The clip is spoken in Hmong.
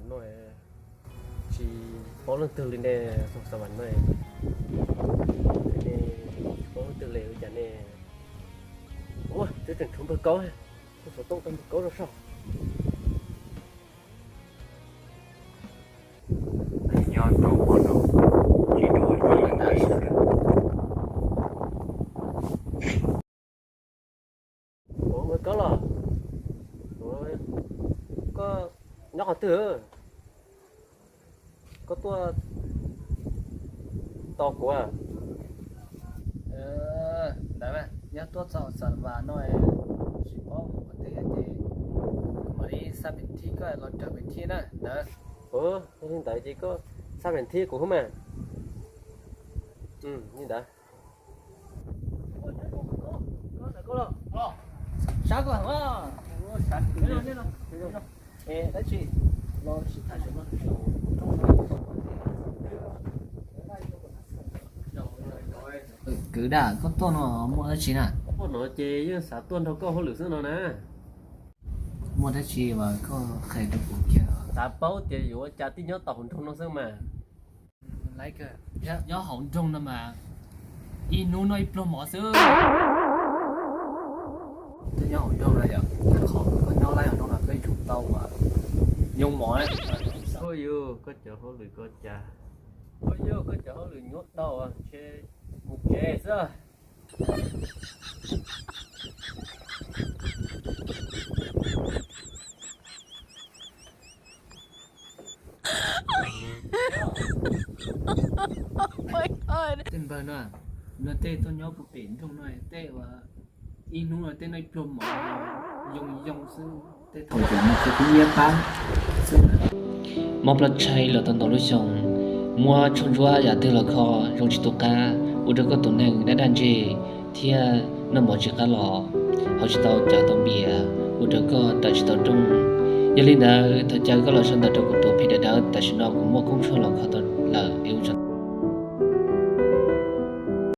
No tsis paub leej twg li ne, xav vas no ne, tsis paub leej twg li ua cas ne. Ua, twb tseem tshuav npawg Kaub, tus xov tooj tau npawg Kaub rau saum. Nyob rau hmo no, tsis dua li ntawd. Ua, npawg Kaub los? Ua, koj nyob qhov twg? Koj tuaj tos kuv. Ntawd mas nyob tuaj txog Xas Vas no, tsis paub mus qhov twg ces mam li xa pem thib koj los raws pem thib na ntawd. Yog li ntawd ces koj xa pem thib kuv xwb mas. Li ntawd. Sab koj. Kwv Dam, koj tuaj no muaj dab tsi na? Tuaj no ces yeej xav tuaj nrog koj hauj lwm xwb no na. Muaj dab tsi mas koj qhia rau kuv kiag. Xav paub tias yuav ua cas thiaj nyob tau hauv nroog no xwb mas. Nyob hauv nroog no mas ib hnub noj ib pluag mov xwb. Twb nyob hauv nroog no yom, qhov koj nyob laij hauv nroog no koj yuav tsum tau yoov mov. Ua yus, koj cov hauj lwm koj cas? Ua yus, koj cov hauj lwm nyuaj dhau, ntshe mus tsev xwb. Tej npawg no, no tej tuaj nyob puag pem nroog no tej uas ib hnub no tej noj ib pluag mov, yoo yoo xwb. Tej thaum ub no kuv twb nyiab pab xwb. Mob plab tshaib los tau ntau lub xyoo, muab tshuaj ntsuab yam twg los kho zoo tsis tu qab, ua rau koj tus neeg daj daj ntseg thiab noj mov tsis qab los, haus tsis tau cawv tau npias, ua rau koj tawm tsis tau rooj. Yog li ntawd thov caw koj los sau ntawv rau kuv tus phej daim dawb, tam sim no kuv muaj koob tshuaj los kho tau lawm es ua tsaug.